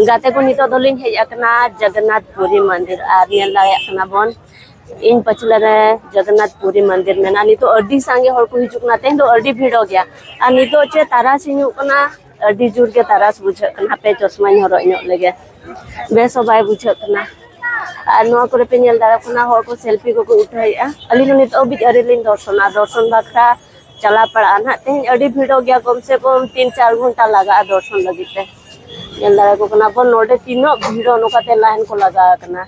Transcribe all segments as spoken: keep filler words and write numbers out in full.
ᱜᱟᱛᱮ ᱠᱚ, ᱱᱤᱛᱚᱜ ᱫᱚᱞᱤᱧ ᱦᱮᱡ ᱟᱠᱟᱱᱟ ᱡᱚᱜᱚᱱᱱᱟᱛᱷ ᱯᱩᱨᱤ ᱢᱚᱱᱫᱤᱨ, ᱟᱨ ᱧᱮᱞ ᱫᱟᱲᱮᱭᱟᱜ ᱠᱟᱱᱟ ᱵᱚᱱ ᱤᱧ ᱯᱟᱹᱪᱷᱞᱟᱹ ᱨᱮ ᱡᱚᱜᱚᱱᱱᱟᱛᱷ ᱯᱩᱨᱤ ᱢᱚᱱᱫᱤᱨ ᱢᱮᱱᱟᱜᱼᱟ᱾ ᱱᱤᱛᱚᱜ ᱟᱹᱰᱤ ᱥᱟᱸᱜᱮ ᱦᱚᱲ ᱠᱚ ᱦᱤᱡᱩᱜ ᱠᱟᱱᱟ, ᱛᱮᱦᱮᱧ ᱫᱚ ᱟᱹᱰᱤ ᱵᱷᱤᱲᱚᱜ ᱜᱮᱭᱟ᱾ ᱟᱨ ᱱᱤᱛᱚᱜ ᱪᱮ ᱛᱟᱨᱟᱥᱤᱧᱚᱜ ᱠᱟᱱᱟ, ᱟᱹᱰᱤ ᱡᱳᱨ ᱜᱮ ᱛᱟᱨᱟᱥ ᱵᱩᱡᱷᱟᱹᱜ ᱠᱟᱱᱟ᱾ ᱦᱟᱯᱮ ᱪᱚᱥᱢᱟᱧ ᱦᱚᱨᱚᱜ ᱧᱚᱜ ᱞᱮᱜᱮ, ᱵᱮᱥ ᱦᱚᱸ ᱵᱟᱭ ᱵᱩᱡᱷᱟᱹᱜ ᱠᱟᱱᱟ᱾ ᱟᱨ ᱱᱚᱣᱟ ᱠᱚᱨᱮ ᱯᱮ ᱧᱮᱞ ᱫᱟᱲᱮᱭᱟᱜ ᱠᱟᱱᱟ, ᱦᱚᱲ ᱠᱚ ᱥᱮᱞᱯᱷᱤ ᱠᱚᱠᱚ ᱩᱴᱷᱟᱹᱣᱮᱫᱼᱟ᱾ ᱟᱹᱞᱤᱧ ᱫᱚ ᱱᱤᱛᱚᱜ ᱦᱟᱹᱵᱤᱡ ᱟᱹᱣᱨᱤ ᱞᱤᱧ ᱫᱚᱨᱥᱚᱱᱟ᱾ ᱫᱚᱨᱥᱚᱱ ᱵᱟᱠᱷᱨᱟ ᱪᱟᱞᱟᱣ ᱯᱟᱲᱟᱜᱼᱟ ᱱᱟᱦᱟᱜ᱾ ᱛᱮᱦᱮᱧ ᱟᱹᱰᱤ ᱵᱷᱤᱲᱚᱜ ᱜᱮᱭᱟ, ᱠᱚᱢ ᱥᱮ ᱠᱚᱢ ᱛᱤᱱ ᱪᱟᱨ ᱜᱷᱚᱱᱴᱟ ᱞᱟᱜᱟᱜᱼᱟ ᱫᱚᱨᱥᱚᱱ ᱞᱟᱹᱜᱤᱫ ᱛᱮ᱾ ᱧᱮᱞ ᱫᱟᱲᱮᱭᱟᱠᱚ ᱠᱟᱱᱟ ᱵᱚᱱ ᱱᱚᱰᱮ ᱛᱤᱱᱟᱹᱜ ᱵᱷᱤᱲᱚᱜ, ᱱᱚᱝᱠᱟᱛᱮ ᱞᱟᱭᱤᱱ ᱠᱚ ᱞᱟᱜᱟᱣ ᱟᱠᱟᱱᱟ᱾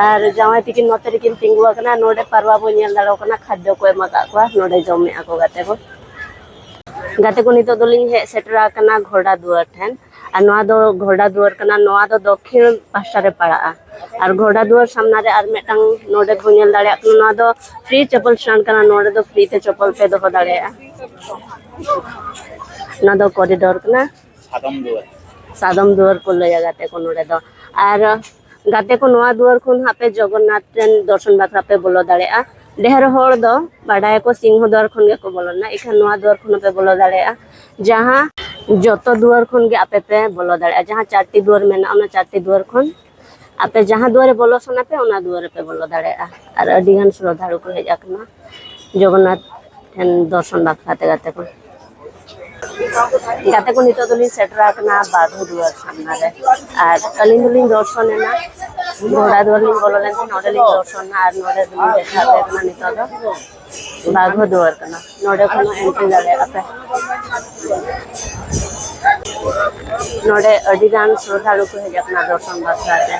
ᱟᱨ ᱡᱟᱶᱟᱭ ᱛᱤᱠᱤᱱ ᱱᱚᱛᱮ ᱨᱮᱠᱤᱱ ᱛᱤᱸᱜᱩ ᱟᱠᱟᱱᱟ, ᱱᱚᱰᱮ ᱯᱟᱨᱣᱟ ᱵᱚᱱ ᱧᱮᱞ ᱫᱟᱲᱮᱭᱟᱠᱚ ᱠᱟᱱᱟ, ᱠᱷᱟᱫᱽᱭᱚ ᱠᱚ ᱮᱢ ᱟᱠᱟᱫ ᱠᱚᱣᱟ, ᱱᱚᱰᱮ ᱡᱚᱢᱮᱫᱼᱟ ᱠᱚ ᱜᱟᱛᱮ ᱠᱚ᱾ ᱜᱟᱛᱮ ᱠᱚ, ᱱᱤᱛᱚᱜ ᱫᱚᱞᱤᱧ ᱦᱮᱡ ᱥᱮᱴᱮᱨ ᱟᱠᱟᱱᱟ ᱜᱷᱚᱲᱟ ᱫᱩᱣᱟᱹᱨ ᱴᱷᱮᱱ᱾ ᱟᱨ ᱱᱚᱣᱟ ᱫᱚ ᱜᱷᱚᱲᱟ ᱫᱩᱣᱟᱹᱨ ᱠᱟᱱᱟ, ᱱᱚᱣᱟ ᱫᱚ ᱫᱚᱠᱠᱷᱤᱱ ᱯᱟᱦᱴᱟ ᱨᱮ ᱯᱟᱲᱟᱜᱼᱟ᱾ ᱟᱨ ᱜᱷᱚᱲᱟ ᱫᱩᱣᱟᱹᱨ ᱥᱟᱢᱱᱟ ᱨᱮ ᱟᱨ ᱢᱤᱫᱴᱟᱝ ᱱᱚᱰᱮ ᱵᱚᱱ ᱧᱮᱞ ᱫᱟᱲᱮᱭᱟᱜ ᱠᱟᱱᱟ, ᱱᱚᱣᱟ ᱫᱚ ᱯᱷᱨᱤ ᱪᱮᱯᱮᱞ ᱥᱴᱮᱱᱰ ᱠᱟᱱᱟ, ᱱᱚᱰᱮ ᱫᱚ ᱯᱷᱨᱤ ᱛᱮ ᱪᱮᱯᱮᱞ ᱯᱮ ᱫᱚᱦᱚ ᱫᱟᱲᱮᱭᱟᱜᱼᱟ᱾ ᱱᱚᱣᱟ ᱫᱚ ᱠᱚᱨᱤᱰᱚᱨ ᱠᱟᱱᱟ᱾ ᱥᱟᱫᱚᱢ ᱫᱩᱣᱟᱹᱨ᱾ ᱥᱟᱫᱚᱢ ᱫᱩᱣᱟᱹᱨ ᱠᱚ ᱞᱟᱹᱭᱟ ᱜᱟᱛᱮ ᱠᱚ ᱱᱚᱰᱮ ᱫᱚ᱾ ᱟᱨ ᱜᱟᱛᱮ ᱠᱚ, ᱱᱚᱣᱟ ᱫᱩᱣᱟᱹᱨ ᱠᱷᱚᱱ ᱦᱟᱸᱜ ᱯᱮ ᱡᱚᱜᱚᱱᱱᱟᱛᱷ ᱴᱷᱮᱱ ᱫᱚᱨᱥᱚᱱ ᱵᱟᱠᱷᱨᱟ ᱯᱮ ᱵᱚᱞᱚ ᱫᱟᱲᱮᱭᱟᱜᱼᱟ᱾ ᱰᱷᱮᱨ ᱦᱚᱲ ᱫᱚ ᱵᱟᱰᱟᱭᱟᱠᱚ ᱥᱤᱝᱦᱚ ᱫᱩᱣᱟᱹᱨ ᱠᱷᱚᱱ ᱜᱮᱠᱚ ᱵᱚᱞᱚᱱᱟ, ᱮᱱᱠᱷᱟᱱ ᱱᱚᱣᱟ ᱫᱩᱣᱟᱹᱨ ᱠᱷᱚᱱ ᱦᱚᱸᱯᱮ ᱵᱚᱞᱚ ᱫᱟᱲᱮᱭᱟᱜᱼᱟ᱾ ᱡᱟᱦᱟᱸ ᱡᱚᱛᱚ ᱫᱩᱣᱟᱹᱨ ᱠᱷᱚᱱ ᱜᱮ ᱟᱯᱮ ᱯᱮ ᱵᱚᱞᱚ ᱫᱟᱲᱮᱭᱟᱜᱼᱟ᱾ ᱡᱟᱦᱟᱸ ᱪᱟᱨᱴᱤ ᱫᱩᱣᱟᱹᱨ ᱢᱮᱱᱟᱜᱼᱟ, ᱚᱱᱟ ᱪᱟᱨᱴᱤ ᱫᱩᱣᱟᱹᱨ ᱠᱷᱚᱱ ᱟᱯᱮ ᱡᱟᱦᱟᱸ ᱫᱩᱣᱟᱹᱨ ᱨᱮ ᱵᱚᱞᱚ ᱥᱟᱱᱟ ᱯᱮ, ᱚᱱᱟ ᱫᱩᱣᱟᱹᱨ ᱨᱮᱯᱮ ᱵᱚᱞᱚ ᱫᱟᱲᱮᱭᱟᱜᱼᱟ᱾ ᱟᱨ ᱟᱹᱰᱤ ᱜᱟᱱ ᱥᱨᱚᱫᱷᱟᱞᱩ ᱠᱚ ᱦᱮᱡ ᱟᱠᱟᱱᱟ ᱡᱚᱜᱚᱱᱱᱟᱛᱷ ᱴᱷᱮᱱ ᱫᱚᱨᱥᱚᱱ ᱵᱟᱠᱷᱨᱟ ᱛᱮ ᱜᱟᱛᱮ ᱠᱚ᱾ ᱜᱟᱛᱮ ᱠᱚ, ᱱᱤᱛᱚᱜ ᱫᱚᱞᱤᱧ ᱥᱮᱴᱮᱨ ᱟᱠᱟᱱᱟ ᱵᱟᱜᱷᱚ ᱫᱩᱣᱟᱹᱨ ᱥᱟᱢᱱᱟ ᱨᱮ᱾ ᱟᱨ ᱟᱹᱞᱤᱧ ᱫᱚᱞᱤᱧ ᱫᱚᱨᱥᱚᱱ ᱮᱱᱟ, ᱜᱷᱚᱲᱟ ᱫᱩᱣᱟᱹᱨ ᱞᱤᱧ ᱵᱚᱞᱚ ᱞᱮᱱ ᱛᱟᱦᱮᱸ, ᱚᱸᱰᱮ ᱞᱤᱧ ᱫᱚᱨᱥᱚᱱ ᱮᱱᱟ᱾ ᱟᱨ ᱱᱚᱰᱮ ᱫᱚᱞᱤᱧ ᱫᱮᱠᱷᱟᱣ ᱟᱯᱮ ᱠᱟᱱᱟ ᱱᱤᱛᱚᱜ ᱫᱚ ᱵᱟᱜᱷᱚ ᱫᱩᱣᱟᱹᱨ ᱠᱟᱱᱟ, ᱱᱚᱰᱮ ᱠᱷᱚᱱ ᱦᱚᱸ ᱮᱱᱴᱨᱤ ᱫᱟᱲᱮᱭᱟᱜᱼᱟ ᱯᱮ᱾ ᱱᱚᱰᱮ ᱟᱹᱰᱤ ᱜᱟᱱ ᱥᱨᱚᱫᱷᱟᱞᱩ ᱠᱚ ᱦᱮᱡ ᱟᱠᱟᱱᱟ ᱫᱚᱨᱥᱚᱱ ᱵᱟᱠᱷᱨᱟ ᱛᱮ᱾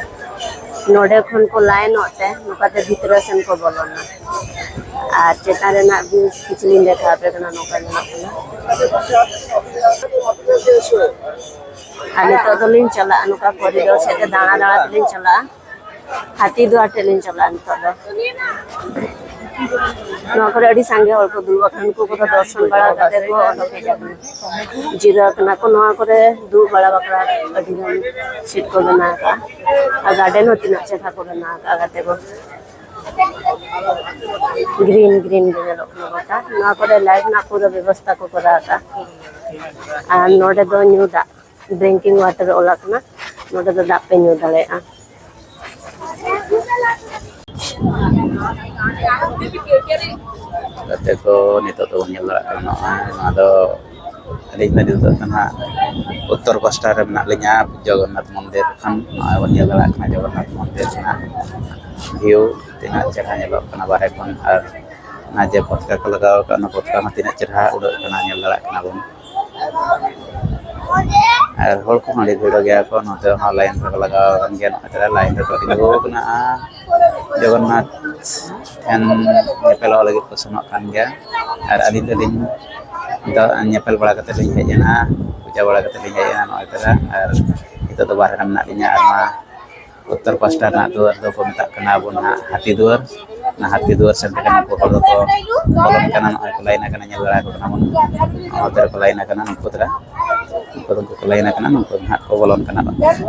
ᱱᱚᱰᱮ ᱠᱷᱚᱱ ᱠᱚ ᱞᱟᱭᱤᱱᱚᱜ ᱛᱮ ᱱᱚᱝᱠᱟᱛᱮ ᱵᱷᱤᱛᱨᱤ ᱥᱮᱱ ᱠᱚ ᱵᱚᱞᱚᱱᱟ᱾ ᱟᱨ ᱪᱮᱛᱟᱱ ᱨᱮᱱᱟᱜ ᱵᱷᱤᱭᱩ ᱠᱤᱪᱷᱩ ᱞᱤᱧ ᱫᱮᱠᱷᱟᱣ ᱟᱯᱮ ᱠᱟᱱᱟ, ᱱᱚᱝᱠᱟ ᱧᱮᱞᱚᱜ ᱠᱟᱱᱟ᱾ ᱟᱨ ᱱᱤᱛᱚᱜ ᱫᱚᱞᱤᱧ ᱪᱟᱞᱟᱜᱼᱟ, ᱱᱚᱝᱠᱟ ᱠᱚᱨᱤᱰᱚᱨ ᱥᱮᱫ ᱛᱮ ᱫᱟᱬᱟ ᱫᱟᱬᱟ ᱛᱮᱞᱤᱧ ᱪᱟᱞᱟᱜᱼᱟ᱾ ᱦᱟᱹᱛᱤ ᱫᱩᱣᱟᱨ ᱴᱷᱮᱱ ᱞᱤᱧ ᱪᱟᱞᱟᱜᱼᱟ ᱱᱤᱛᱚᱜ ᱫᱚ᱾ ᱱᱚᱣᱟ ᱠᱚᱨᱮ ᱟᱹᱰᱤ ᱥᱟᱸᱜᱮ ᱦᱚᱲ ᱠᱚ ᱫᱩᱲᱩᱵ ᱟᱠᱟᱱᱟ, ᱩᱱᱠᱩ ᱠᱚᱫᱚ ᱫᱚᱨᱥᱚᱱ ᱵᱟᱲᱟ ᱠᱟᱛᱮ ᱠᱚ ᱚᱰᱚᱠ ᱦᱮᱡ ᱟᱠᱟᱱᱟ, ᱡᱤᱨᱟᱹᱣ ᱟᱠᱟᱱᱟ ᱠᱚ᱾ ᱱᱚᱣᱟ ᱠᱚᱨᱮ ᱫᱩᱲᱩᱵ ᱵᱟᱲᱟ ᱵᱟᱠᱷᱨᱟ ᱟᱹᱰᱤ ᱜᱟᱱ ᱥᱤᱴ ᱠᱚ ᱵᱮᱱᱟᱣ ᱟᱠᱟᱫᱼᱟ᱾ ᱟᱨ ᱜᱟᱨᱰᱮᱱ ᱦᱚᱸ ᱛᱤᱱᱟᱹᱜ ᱪᱮᱦᱨᱟ ᱠᱚ ᱵᱮᱱᱟᱣ ᱟᱠᱟᱫᱼᱟ ᱜᱟᱛᱮ ᱠᱚ, ᱜᱨᱤᱱ ᱜᱨᱤᱱ ᱜᱮ ᱧᱮᱞᱚᱜ ᱠᱟᱱᱟ ᱜᱚᱴᱟ᱾ ᱱᱚᱣᱟ ᱠᱚᱨᱮ ᱞᱟᱭᱤᱴ ᱨᱮᱱᱟᱜ ᱯᱩᱨᱟᱹ ᱵᱮᱵᱚᱥᱛᱷᱟ ᱠᱚ ᱠᱚᱨᱟᱣ ᱟᱠᱟᱫᱼᱟ᱾ ᱟᱨ ᱱᱚᱰᱮ ᱫᱚ ᱧᱩ ᱫᱟᱜ, ᱰᱨᱤᱝᱠᱤᱝ ᱣᱟᱴᱟᱨ ᱚᱞ ᱟᱠᱟᱱᱟ, ᱱᱚᱰᱮ ᱫᱚ ᱫᱟᱜ ᱯᱮ ᱧᱩ ᱫᱟᱲᱮᱭᱟᱜᱼᱟ᱾ ᱜᱟᱛᱮ ᱠᱚ, ᱱᱤᱛᱚᱜ ᱫᱚᱵᱚᱱ ᱧᱮᱞ ᱫᱟᱲᱮᱭᱟᱜ ᱠᱟᱱᱟ, ᱱᱚᱜᱼᱚᱭ ᱱᱚᱣᱟ ᱫᱚ ᱟᱹᱞᱤᱧ ᱫᱚ ᱱᱤᱛᱚᱜ ᱫᱚ ᱱᱟᱦᱟᱜ ᱩᱛᱛᱚᱨ ᱯᱟᱥᱴᱟ ᱨᱮ ᱢᱮᱱᱟᱜ ᱞᱤᱧᱟ, ᱡᱚᱜᱚᱱᱱᱟᱛᱷ ᱢᱚᱱᱫᱤᱨ ᱠᱷᱚᱱ᱾ ᱱᱚᱜᱼᱚᱭ ᱵᱚᱱ ᱧᱮᱞ ᱫᱟᱲᱮᱭᱟᱜ ᱠᱟᱱᱟ ᱡᱚᱜᱚᱱᱱᱟᱛᱷ ᱢᱚᱱᱫᱤᱨ ᱨᱮᱱᱟᱜ ᱵᱷᱤᱭᱩ ᱛᱤᱱᱟᱹᱜ ᱪᱮᱦᱨᱟ ᱧᱮᱞᱚᱜ ᱠᱟᱱᱟ ᱵᱟᱦᱨᱮ ᱠᱷᱚᱱ, ᱟᱨ ᱚᱱᱟ ᱡᱮ ᱯᱚᱛᱠᱟ ᱠᱚ ᱞᱟᱜᱟᱣ ᱟᱠᱟᱫ, ᱚᱱᱟ ᱯᱚᱛᱠᱟ ᱦᱚᱸ ᱛᱤᱱᱟᱹᱜ ᱪᱮᱦᱨᱟ ᱩᱰᱟᱹᱜ ᱠᱟᱱᱟ, ᱧᱮᱞ ᱫᱟᱲᱮᱭᱟᱜ ᱠᱟᱱᱟ ᱵᱚᱱ᱾ ᱟᱨ ᱦᱚᱲ ᱠᱚᱦᱚᱸ ᱟᱹᱰᱤ ᱵᱷᱤᱲ ᱜᱮᱭᱟ ᱠᱚ, ᱱᱚᱛᱮ ᱦᱚᱸ ᱞᱟᱭᱤᱱ ᱨᱮᱠᱚ ᱞᱟᱜᱟᱣ ᱟᱠᱟᱱ ᱜᱮᱭᱟ, ᱱᱚᱜᱼᱚᱭ ᱛᱟᱨᱟ ᱞᱟᱭᱤᱱ ᱨᱮᱠᱚ ᱛᱤᱸᱜᱩ ᱟᱠᱟᱱᱟ᱾ ᱡᱚᱜᱚᱱᱱᱟᱛᱷ ᱴᱷᱮᱱ ᱧᱮᱯᱮᱞᱚᱜ ᱞᱟᱹᱜᱤᱫ ᱠᱚ ᱥᱮᱱᱚᱜ ᱠᱟᱱ ᱜᱮᱭᱟ᱾ ᱟᱨ ᱟᱹᱞᱤᱧ ᱫᱚᱞᱤᱧ ᱫᱚ ᱧᱮᱯᱮᱞ ᱵᱟᱲᱟ ᱠᱟᱛᱮ ᱞᱤᱧ ᱦᱮᱡ ᱮᱱᱟ, ᱯᱩᱡᱟᱹ ᱵᱟᱲᱟ ᱠᱟᱛᱮ ᱞᱤᱧ ᱦᱮᱡ ᱮᱱᱟ ᱱᱚᱜᱼᱚᱭ ᱛᱟᱨᱟ᱾ ᱟᱨ ᱱᱤᱛᱚᱜ ᱫᱚ ᱵᱟᱦᱨᱮ ᱨᱮ ᱢᱮᱱᱟᱜ ᱞᱤᱧᱟ᱾ ᱟᱨ ᱱᱚᱣᱟ ᱩᱛᱛᱚᱨ ᱯᱟᱥᱴᱟ ᱨᱮᱱᱟᱜ ᱫᱩᱣᱟᱹᱨ ᱫᱚᱠᱚ ᱢᱮᱛᱟᱜ ᱠᱟᱱᱟ ᱟᱵᱚ ᱱᱟᱦᱟᱜ ᱦᱟᱹᱛᱤ ᱫᱩᱣᱟᱹᱨ᱾ ᱚᱱᱟ ᱦᱟᱹᱛᱤ ᱫᱩᱣᱟᱹᱨ ᱥᱮᱱ ᱛᱮᱜᱮ ᱱᱩᱠᱩ ᱦᱚᱲ ᱫᱚᱠᱚ ᱵᱚᱞᱚᱱ ᱠᱟᱱᱟ᱾ ᱱᱚᱜᱼᱚᱭ ᱠᱚ ᱞᱟᱭᱤᱱ ᱟᱠᱟᱱᱟ, ᱧᱮᱞ ᱫᱟᱲᱮᱭᱟᱠᱚ ᱠᱟᱱᱟ ᱵᱚᱱ᱾ ᱱᱚᱛᱮ ᱨᱮᱠᱚ ᱞᱟᱭᱤᱱ ᱟᱠᱟᱱᱟ ᱱᱩᱠᱩ ᱫᱷᱟᱨᱟ, ᱱᱩᱠᱩ ᱫᱚᱠᱚ ᱞᱟᱭᱤᱱ ᱟᱠᱟᱱᱟ, ᱱᱩᱠᱩ ᱫᱚ ᱱᱟᱦᱟᱜ ᱠᱚ ᱵᱚᱞᱚᱱ ᱠᱟᱱᱟ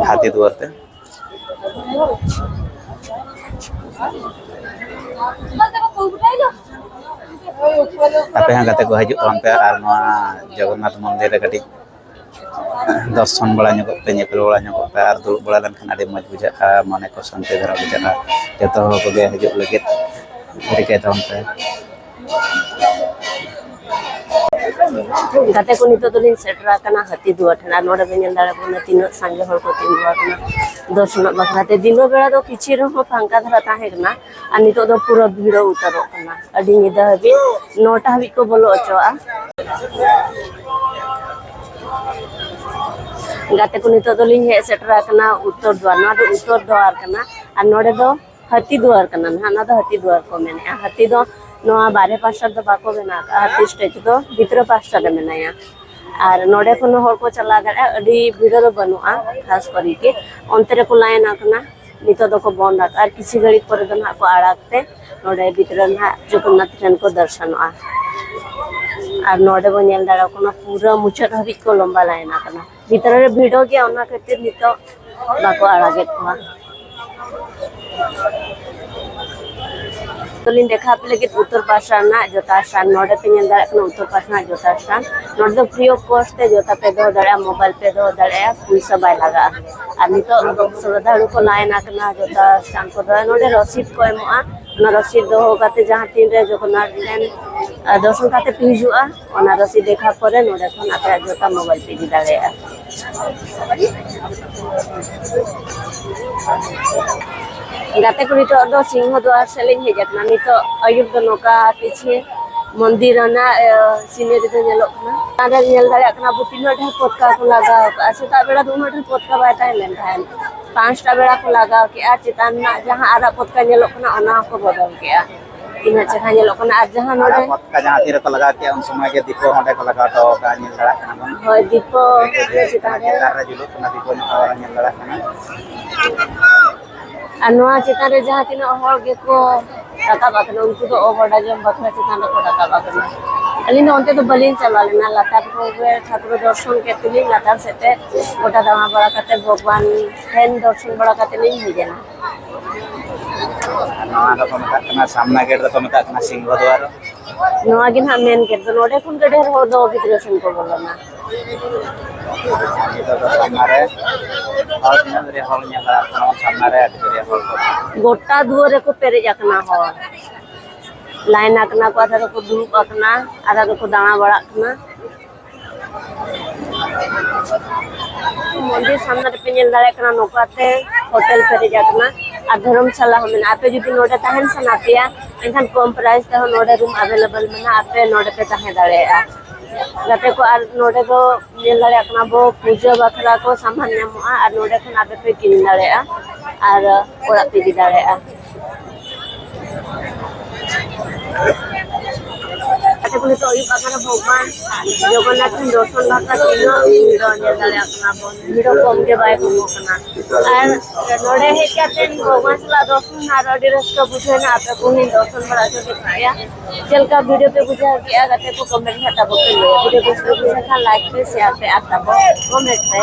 ᱦᱟᱹᱛᱤ ᱫᱩᱣᱟᱹᱨ ᱛᱮ᱾ ᱟᱯᱮ ᱦᱚᱸ ᱜᱟᱛᱮ ᱠᱚ ᱦᱤᱡᱩᱜ ᱛᱟᱵᱚᱱ ᱯᱮ ᱟᱨ ᱱᱚᱣᱟ ᱡᱚᱜᱚᱱᱱᱟᱛᱷ ᱢᱚᱱᱫᱤᱨ ᱨᱮ ᱠᱟᱹᱴᱤᱡ ᱫᱚᱨᱥᱚᱱ ᱵᱟᱲᱟ ᱧᱚᱜᱚᱜ ᱯᱮ, ᱧᱮᱯᱮᱞ ᱵᱟᱲᱟ ᱧᱚᱜᱚᱜ ᱯᱮ, ᱟᱨ ᱫᱩᱲᱩᱵ ᱵᱟᱲᱟ ᱞᱮᱱᱠᱷᱟᱱ ᱟᱹᱰᱤ ᱢᱚᱡᱽ ᱵᱩᱡᱷᱟᱹᱜᱼᱟ, ᱢᱚᱱᱮ ᱠᱚ ᱥᱟᱱᱛᱤ ᱫᱷᱟᱨᱟ ᱵᱩᱡᱷᱟᱹᱜᱼᱟ᱾ ᱡᱚᱛᱚ ᱦᱚᱲ ᱠᱚᱜᱮ ᱦᱤᱡᱩᱜ ᱞᱟᱹᱜᱤᱫ ᱨᱤᱠᱟᱹᱭ ᱛᱟᱵᱚᱱ ᱯᱮ᱾ ᱜᱟᱛᱮ ᱠᱚ, ᱱᱤᱛᱚᱜ ᱫᱚᱞᱤᱧ ᱥᱮᱴᱮᱨ ᱟᱠᱟᱱᱟ ᱦᱟᱹᱛᱤ ᱫᱩᱣᱟᱹᱨ ᱴᱷᱮᱱ᱾ ᱟᱨ ᱱᱚᱰᱮ ᱵᱮᱱ ᱧᱮᱞ ᱫᱟᱲᱮᱭᱟᱜ ᱠᱟᱱᱟ ᱛᱤᱱᱟᱹᱜ ᱥᱟᱸᱜᱮ ᱦᱚᱲ ᱠᱚ ᱛᱤᱸᱜᱩ ᱟᱠᱟᱱᱟ ᱫᱚᱨᱥᱚᱱᱚᱜ ᱵᱟᱠᱷᱨᱟ ᱛᱮ᱾ ᱫᱤᱱᱚ ᱵᱮᱲᱟ ᱫᱚ ᱠᱤᱪᱷᱤ ᱨᱮᱦᱚᱸ ᱯᱷᱟᱸᱠᱟ ᱫᱷᱟᱨᱟ ᱛᱟᱦᱮᱸ ᱠᱟᱱᱟ, ᱟᱨ ᱱᱤᱛᱚᱜ ᱫᱚ ᱯᱩᱨᱟᱹ ᱵᱷᱤᱲᱟᱹᱣ ᱩᱛᱟᱹᱨᱚᱜ ᱠᱟᱱᱟ᱾ ᱟᱹᱰᱤ ᱧᱤᱫᱟᱹ ᱦᱟᱹᱵᱤᱡ, ᱱᱚᱴᱟ ᱦᱟᱹᱵᱤᱡ ᱠᱚ ᱵᱚᱞᱚ ᱦᱚᱪᱚᱣᱟᱜᱼᱟ᱾ ᱜᱟᱛᱮ ᱠᱚ, ᱱᱤᱛᱚᱜ ᱫᱚᱞᱤᱧ ᱦᱮᱡ ᱥᱮᱴᱮᱨ ᱟᱠᱟᱱᱟ ᱩᱛᱛᱚᱨ ᱫᱩᱣᱟᱨ᱾ ᱱᱚᱣᱟ ᱫᱚ ᱩᱛᱛᱚᱨ ᱫᱩᱣᱟᱨ ᱠᱟᱱᱟ, ᱟᱨ ᱱᱚᱰᱮ ᱫᱚ ᱦᱟᱹᱛᱤ ᱫᱩᱣᱟᱨ ᱠᱟᱱᱟ ᱱᱟᱦᱟᱜ᱾ ᱱᱚᱣᱟ ᱫᱚ ᱦᱟᱹᱛᱤ ᱫᱩᱣᱟᱨ ᱠᱚ ᱢᱮᱱᱮᱜᱼᱟ᱾ ᱦᱟᱹᱛᱤ ᱫᱚ ᱱᱚᱣᱟ ᱵᱟᱨᱦᱮ ᱯᱟᱥᱴᱟ ᱨᱮᱫᱚ ᱵᱟᱠᱚ ᱵᱮᱱᱟᱣ ᱠᱟᱜᱼᱟ, ᱦᱟᱹᱛᱤ ᱥᱴᱮᱪᱩ ᱫᱚ ᱵᱷᱤᱛᱨᱤ ᱯᱟᱥᱴᱟ ᱨᱮ ᱢᱮᱱᱟᱭᱟ᱾ ᱟᱨ ᱱᱚᱰᱮ ᱠᱷᱚᱱ ᱦᱚᱸ ᱦᱚᱲ ᱠᱚ ᱪᱟᱞᱟᱣ ᱫᱟᱲᱮᱭᱟᱜᱼᱟ, ᱟᱹᱰᱤ ᱵᱷᱤᱲ ᱫᱚ ᱵᱟᱹᱱᱩᱜᱼᱟ᱾ ᱠᱷᱟᱥ ᱠᱚᱨᱮ ᱜᱮ ᱚᱱᱛᱮ ᱨᱮᱠᱚ ᱞᱟᱭᱤᱱ ᱟᱠᱟᱱᱟ᱾ ᱱᱤᱛᱚᱜ ᱫᱚᱠᱚ ᱵᱚᱱᱫ ᱟᱠᱟᱫᱼᱟ, ᱟᱨ ᱠᱤᱪᱷᱩ ᱜᱷᱟᱹᱲᱤᱡ ᱯᱚᱨᱮ ᱫᱚ ᱱᱟᱦᱟᱜ ᱠᱚ ᱟᱲᱟᱜ ᱛᱮ ᱱᱚᱰᱮ ᱵᱷᱤᱛᱨᱤ ᱨᱮ ᱱᱟᱦᱟᱜ ᱡᱚᱜᱚᱱᱱᱟᱛᱷ ᱴᱷᱮᱱ ᱠᱚ ᱫᱚᱨᱥᱚᱱᱚᱜᱼᱟ᱾ ᱟᱨ ᱱᱚᱰᱮ ᱵᱚᱱ ᱧᱮᱞ ᱫᱟᱲᱮᱭᱟᱜ ᱠᱟᱱᱟ ᱯᱩᱨᱟᱹ ᱢᱩᱪᱟᱹᱫ ᱦᱟᱹᱵᱤᱡ ᱠᱚ ᱞᱚᱢᱵᱟ ᱞᱟᱭᱤᱱ ᱟᱠᱟᱱᱟ᱾ ᱵᱷᱤᱛᱨᱤ ᱨᱮ ᱵᱷᱤᱲ ᱜᱮᱭᱟ, ᱚᱱᱟ ᱠᱷᱟᱹᱛᱤᱨ ᱱᱤᱛᱚᱜ ᱵᱟᱠᱚ ᱟᱲᱟᱜᱮᱫ ᱠᱚᱣᱟ᱾ ᱞᱤᱧ ᱫᱮᱠᱷᱟᱣ ᱟᱯᱮ ᱞᱟᱹᱜᱤᱫ ᱩᱛᱛᱚᱨ ᱯᱟᱥᱴᱟ ᱨᱮᱱᱟᱜ ᱡᱚᱛᱟ ᱥᱴᱷᱟᱱ᱾ ᱱᱚᱰᱮ ᱯᱮ ᱧᱮᱞ ᱫᱟᱲᱮᱭᱟᱜ ᱠᱟᱱᱟ ᱩᱛᱛᱚᱨ ᱯᱟᱥᱴᱟ ᱨᱮᱱᱟᱜ ᱡᱚᱛᱟ ᱥᱴᱷᱟᱱ᱾ ᱱᱚᱰᱮ ᱫᱚ free of cost ᱛᱮ ᱡᱚᱛᱟ ᱯᱮ ᱫᱚᱦᱚ ᱫᱟᱲᱮᱭᱟᱜᱼᱟ, ᱢᱳᱵᱟᱭᱤᱞ ᱯᱮ ᱫᱚᱦᱚ ᱫᱟᱲᱮᱭᱟᱜᱼᱟ, ᱯᱩᱭᱥᱟᱹ ᱵᱟᱭ ᱞᱟᱜᱟᱜᱼᱟ᱾ ᱟᱨ ᱱᱤᱛᱚᱜ ᱥᱨᱚᱫᱷᱟᱲᱩ ᱠᱚ ᱞᱟᱭᱤᱱ ᱟᱠᱟᱱᱟ ᱡᱚᱛᱟ ᱥᱴᱷᱟᱱ ᱠᱚᱫᱚ᱾ ᱱᱚᱰᱮ ᱨᱚᱥᱤᱫ ᱠᱚ ᱮᱢᱚᱜᱼᱟ, ᱚᱱᱟ ᱨᱚᱥᱤᱫ ᱫᱚᱦᱚ ᱠᱟᱛᱮ ᱡᱟᱦᱟᱸ ᱛᱤᱱ ᱨᱮ ᱡᱚᱜᱚᱱᱱᱟᱛᱷ ᱴᱷᱮᱱ, ᱟᱨ ᱫᱚᱨᱥᱚᱱ ᱠᱟᱛᱮ ᱯᱮ ᱦᱤᱡᱩᱜᱼᱟ, ᱚᱱᱟ ᱨᱚᱥᱤᱫ ᱫᱮᱠᱷᱟᱣ ᱯᱚᱨᱮ ᱱᱚᱰᱮ ᱠᱷᱚᱱ ᱟᱯᱮᱭᱟᱜ ᱡᱚᱛᱟ ᱢᱳᱵᱟᱭᱤᱞ ᱯᱮ ᱤᱫᱤ ᱫᱟᱲᱮᱭᱟᱜᱼᱟ᱾ ᱜᱟᱛᱮ ᱠᱚ, ᱱᱤᱛᱚᱜ ᱫᱚ ᱥᱤᱝᱦᱚ ᱫᱩᱣᱟᱨ ᱥᱮᱫ ᱞᱤᱧ ᱦᱮᱡ ᱟᱠᱟᱱᱟ᱾ ᱱᱤᱛᱚᱜ ᱟᱹᱭᱩᱵ ᱫᱚ ᱱᱚᱝᱠᱟ ᱠᱤᱪᱷᱤ ᱢᱚᱱᱫᱤᱨ ᱨᱮᱱᱟᱜ, ᱮ, ᱥᱤᱱᱟᱨᱤ ᱫᱚ ᱧᱮᱞᱚᱜ ᱠᱟᱱᱟ᱾ ᱚᱸᱰᱮ ᱧᱮᱞ ᱫᱟᱲᱮᱭᱟᱜ ᱠᱟᱱᱟ ᱵᱚ ᱛᱤᱱᱟᱹᱜ ᱰᱷᱮᱨ ᱯᱚᱛᱠᱟ ᱠᱚ ᱞᱟᱜᱟᱣ ᱟᱠᱟᱫᱼᱟ᱾ ᱥᱮᱛᱟᱜ ᱵᱮᱲᱟ ᱫᱚ ᱩᱱᱟᱹᱜ ᱰᱷᱮᱨ ᱯᱚᱛᱠᱟ ᱵᱟᱭ ᱛᱟᱦᱮᱸ ᱞᱮᱱ ᱛᱟᱦᱮᱸᱫ᱾ ᱯᱟᱸᱪᱴᱟ ᱵᱮᱲᱟ ᱠᱚ ᱞᱟᱜᱟᱣ ᱠᱮᱫᱼᱟ᱾ ᱪᱮᱛᱟᱱ ᱨᱮᱱᱟᱜ ᱡᱟᱦᱟᱸ ᱟᱨᱟᱜ ᱯᱚᱛᱠᱟ ᱧᱮᱞᱚᱜ ᱠᱟᱱᱟ, ᱚᱱᱟ ᱦᱚᱸᱠᱚ ᱵᱚᱫᱚᱞ ᱠᱮᱫᱼᱟ᱾ ᱛᱤᱱᱟᱹᱜ ᱪᱮᱦᱨᱟ ᱧᱮᱞᱚᱜ ᱠᱟᱱᱟ᱾ ᱟᱨ ᱡᱟᱦᱟᱸ ᱱᱚᱰᱮ ᱟᱨᱟᱜ ᱯᱚᱛᱠᱟ ᱡᱟᱦᱟᱸ ᱛᱤᱱ ᱨᱮᱠᱚ ᱞᱟᱜᱟᱣ ᱠᱮᱫᱼᱟ, ᱩᱱ ᱥᱚᱢᱚᱭ ᱜᱮ ᱫᱤᱠᱩ ᱦᱚᱸ ᱚᱸᱰᱮ ᱠᱚ ᱞᱟᱜᱟᱣ ᱦᱚᱴᱚ ᱟᱠᱟᱫᱼᱟ, ᱧᱮᱞ ᱫᱟᱲᱮᱭᱟᱜ ᱠᱟᱱᱟ ᱵᱚᱱ᱾ ᱦᱳᱭ, ᱫᱤᱠᱩ ᱪᱮᱛᱟᱱ ᱨᱮ᱾ ᱪᱮᱛᱟᱱ ᱨᱮ ᱡᱩᱞᱩᱜ ᱠᱟᱱᱟ, ᱫᱤᱠᱩ ᱧᱮᱞ ᱫᱟᱲᱮᱭᱟᱜ ᱠᱟᱱᱟ᱾ ᱟᱨ ᱱᱚᱣᱟ ᱪᱮᱛᱟᱱ ᱨᱮ ᱡᱟᱦᱟᱸ ᱛᱤᱱᱟᱹᱜ ᱦᱚᱲ ᱜᱮᱠᱚ ᱨᱟᱠᱟᱵ ᱟᱠᱟᱱᱟ, ᱩᱱᱠᱩ ᱫᱚ ᱚᱵᱚᱰᱟ ᱡᱚᱢ ᱵᱟᱠᱷᱨᱟ ᱪᱮᱛᱟᱱ ᱨᱮᱠᱚ ᱨᱟᱠᱟᱵ ᱟᱠᱟᱱᱟ᱾ ᱟᱹᱞᱤᱧ ᱫᱚ ᱚᱱᱛᱮ ᱫᱚ ᱵᱟᱹᱞᱤᱧ ᱪᱟᱞᱟᱣ ᱞᱮᱱᱟ, ᱞᱟᱛᱟᱨ ᱠᱚᱜᱮ ᱴᱷᱟᱹᱠᱩᱨ ᱫᱚᱨᱥᱚᱱ ᱠᱮᱫ ᱛᱮᱞᱤᱧ, ᱞᱟᱛᱟᱨ ᱥᱮᱫ ᱛᱮ ᱜᱚᱴᱟ ᱫᱟᱬᱟ ᱵᱟᱲᱟ ᱠᱟᱛᱮ ᱵᱷᱚᱜᱽᱣᱟᱱ ᱴᱷᱮᱱ ᱫᱚᱨᱥᱚᱱ ᱵᱟᱲᱟ ᱠᱟᱛᱮ ᱞᱤᱧ ᱦᱮᱡ ᱮᱱᱟ᱾ ᱱᱚᱣᱟ ᱫᱚᱠᱚ ᱢᱮᱛᱟᱜ ᱠᱟᱱᱟ, ᱥᱟᱢᱱᱟ ᱜᱮᱴ ᱫᱚᱠᱚ ᱢᱮᱛᱟᱜ ᱠᱟᱱᱟ ᱥᱤᱝᱦᱚ ᱫᱩᱣᱟᱨ᱾ ᱱᱚᱣᱟ ᱜᱮ ᱱᱟᱦᱟᱜ ᱢᱮᱱ ᱜᱮᱴ ᱫᱚ᱾ ᱱᱚᱰᱮ ᱠᱷᱚᱱ ᱜᱮ ᱰᱷᱮᱨ ᱦᱚᱲ ᱫᱚ ᱜᱤᱫᱽᱨᱟᱹ ᱥᱮᱱ ᱠᱚ ᱵᱚᱞᱚᱱᱟ᱾ ᱱᱤᱛᱚᱜ ᱫᱚ ᱥᱟᱢᱱᱟ ᱨᱮ ᱦᱚᱲ ᱛᱤᱱᱟᱹᱜ ᱫᱷᱟᱹᱨᱤᱡ ᱦᱚᱲ ᱧᱮᱞ ᱫᱟᱲᱮᱭᱟᱜ ᱠᱟᱱᱟ, ᱥᱟᱢᱱᱟ ᱨᱮ ᱟᱹᱰᱤ ᱫᱷᱟᱹᱨᱤᱡ ᱦᱚᱲ ᱠᱚ᱾ ᱜᱚᱴᱟ ᱫᱩᱣᱟᱹᱨ ᱨᱮᱠᱚ ᱯᱮᱨᱮᱡ ᱟᱠᱟᱱᱟ ᱦᱚᱲ᱾ ᱞᱟᱭᱤᱱ ᱟᱠᱟᱱᱟ ᱠᱚ, ᱟᱫᱷᱟ ᱫᱚᱠᱚ ᱫᱩᱲᱩᱵ ᱟᱠᱟᱱᱟ, ᱟᱫᱷᱟ ᱫᱚᱠᱚ ᱫᱟᱬᱟ ᱵᱟᱲᱟᱜ ᱠᱟᱱᱟ᱾ ᱢᱚᱱᱫᱤᱨ ᱥᱟᱢᱱᱟ ᱨᱮᱯᱮ ᱧᱮᱞ ᱫᱟᱲᱮᱭᱟᱜ ᱠᱟᱱᱟ, ᱱᱚᱝᱠᱟᱛᱮ ᱦᱳᱴᱮᱞ ᱯᱮᱨᱮᱡ ᱟᱠᱟᱱᱟ ᱟᱨ ᱫᱷᱚᱨᱚᱢᱥᱟᱞᱟ ᱦᱚᱸ ᱢᱮᱱᱟᱜᱼᱟ᱾ ᱟᱯᱮ ᱡᱩᱫᱤ ᱱᱚᱰᱮ ᱛᱟᱦᱮᱱ ᱥᱟᱱᱟ ᱯᱮᱭᱟ, ᱮᱱᱠᱷᱟᱱ ᱠᱚᱢ price ᱛᱮᱦᱚᱸ ᱱᱚᱰᱮ room available ᱢᱮᱱᱟᱜᱼᱟ, ᱟᱯᱮ ᱱᱚᱰᱮ ᱯᱮ ᱛᱟᱦᱮᱸ ᱫᱟᱲᱮᱭᱟᱜᱼᱟ᱾ ᱜᱟᱛᱮ ᱠᱚ, ᱟᱨ ᱱᱚᱰᱮ ᱫᱚ ᱧᱮᱞ ᱫᱟᱲᱮᱭᱟᱜ ᱠᱟᱱᱟ ᱵᱚ, ᱯᱩᱡᱟᱹ ᱵᱟᱠᱷᱨᱟ ᱠᱚ ᱥᱟᱢᱟᱱ ᱧᱟᱢᱚᱜᱼᱟ ᱟᱨ ᱱᱚᱰᱮ ᱠᱷᱚᱱ ᱟᱯᱮ ᱯᱮ ᱠᱤᱨᱤᱧ ᱫᱟᱲᱮᱭᱟᱜᱼᱟ ᱟᱨ ᱚᱲᱟᱜ ᱯᱮ ᱤᱫᱤ ᱫᱟᱲᱮᱭᱟᱜᱼᱟ᱾ ᱟᱪᱪᱷᱟ, ᱱᱤᱛᱚᱜ ᱟᱹᱭᱩᱵ ᱟᱠᱟᱱᱟ, ᱵᱷᱚᱜᱽᱣᱟᱱ ᱡᱚᱜᱚᱱᱱᱟᱛᱷ ᱨᱮᱱ ᱫᱚᱨᱥᱚᱱ ᱵᱟᱠᱷᱨᱟ ᱛᱤᱱᱟᱹᱜ ᱵᱷᱤᱲ ᱧᱮᱞ ᱫᱟᱲᱮᱭᱟᱜ ᱠᱟᱱᱟ ᱵᱚᱱ, ᱵᱷᱤᱲ ᱠᱚᱢ ᱜᱮ ᱵᱟᱭ ᱠᱚᱢᱚᱜ ᱠᱟᱱᱟ᱾ ᱟᱨ ᱱᱚᱰᱮ ᱦᱮᱡ ᱠᱟᱛᱮ ᱵᱷᱚᱜᱽᱣᱟᱱ ᱥᱟᱞᱟᱜ ᱫᱚᱨᱥᱚᱱ ᱟᱨ ᱟᱹᱰᱤ ᱨᱟᱹᱥᱠᱟᱹ ᱵᱩᱡᱷᱟᱹᱣ ᱮᱱᱟ᱾ ᱟᱯᱮ ᱠᱚᱦᱚᱸ ᱫᱚᱨᱥᱚᱱ ᱵᱟᱲᱟ ᱦᱚᱪᱚ ᱠᱮᱫ ᱯᱮᱭᱟ᱾ ᱪᱮᱫ ᱞᱮᱠᱟ video ᱯᱮ ᱵᱩᱡᱷᱟᱹᱣ ᱠᱮᱜᱼᱟ, ᱜᱟᱛᱮ ᱠᱚ comment ᱨᱮ ᱛᱟᱵᱚ ᱯᱮ ᱞᱟᱹᱭᱟ᱾ Video ᱵᱮᱥ ᱯᱮ ᱵᱩᱡᱷᱟᱹᱣ ᱠᱷᱟᱱ like ᱯᱮ, share ᱯᱮ ᱟᱨ ᱛᱟᱵᱚ comment ᱯᱮ᱾